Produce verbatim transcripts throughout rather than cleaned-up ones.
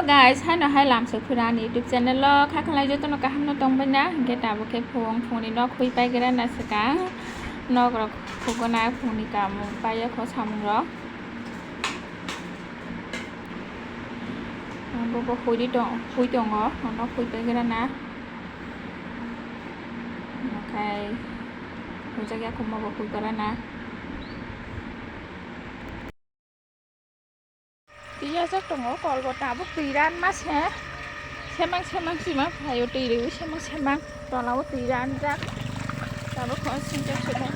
Guys, haino hai lamsok phira ani YouTube channel o kha khlai jotono kaham no tongbai na, hinkhe tabuk khe phung phungni nok hui pai gra na swkang, nok rok khuguna phungni kamung pai o kho samung rok. Bo bo hui di tong, hui tongo, nok hui pai gra na. Okai hujak ya khuma bo hui gra na. Twi yajak tongo, kol bo tabuk twi ranma se, semang semang sima phaio, twi rwi semang semang, tola o twi ranjak, tabuk kho sintex sobai.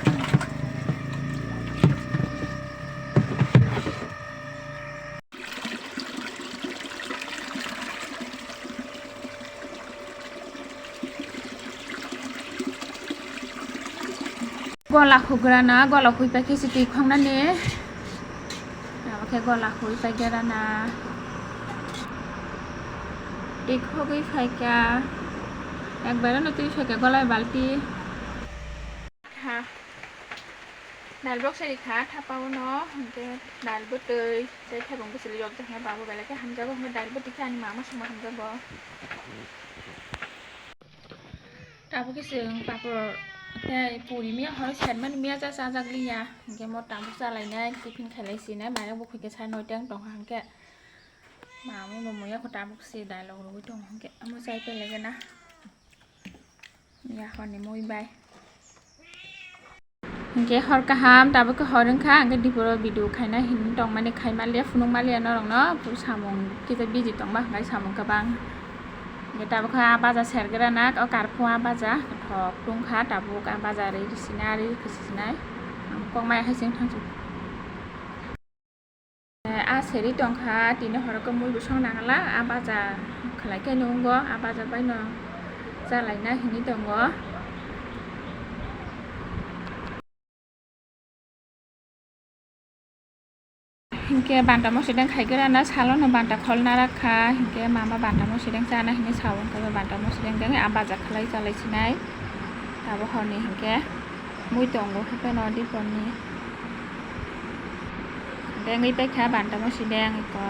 Gola hugrana, gola hui paikhe se twi khongnani. Abo khe gola hui paigerana. Twi khogwi phaikha. Ekbare no twi phaikha gola balti. Ha. Dal box sai kha, thapa uno, hinkhe dal bwtwi, tei thaibung bwswli rok jakha, babu belai khe hamjago, hinkhe dal bwtwi khe ani mama songma hamjago. Tabuk khe chwng papor tei puri miya horo side mani miya cha chajak liya, hinkhe mo tabuk chalainai, tiffin khailai sinai, mairok bukhuk khe sa noiteng tongkha, hinkhe mamwi bo muya kho tabuk se dal rok rwui tongo, hinkhe omo chai pailaigena. Ya horni mui bai. Hinkhe hor kaham, tabuk khe hor wngkha, hinkhe diporo video khaina hinwi tongmani, khaimaliya, phunukmaliya norokno, samung kisa busy tongma, hinkhe samung kwbang. Hinkhe tabuk khe ah baja sergrana, o karphu ah baja, thok tungkha, tabuk ah baja ri sinai, ri khe sinai. Kokmai hai se wngthang se. A seri tongkha, tini horo khe mui bo song nangla, a baja khlai khe nungo, a baja bai no chalaina hinwi tongo. Hinkhe banta mosideng khai gra na, salo no banta khol na rakha, hinkhe mama banta mosideng chana hinwi sao, hinkhe banta mosideng deng a baja khlai chalai sinai. Abo horni hinkhe mui tongo, hapheno diporni. Dengwi paikha banta mosideng eko.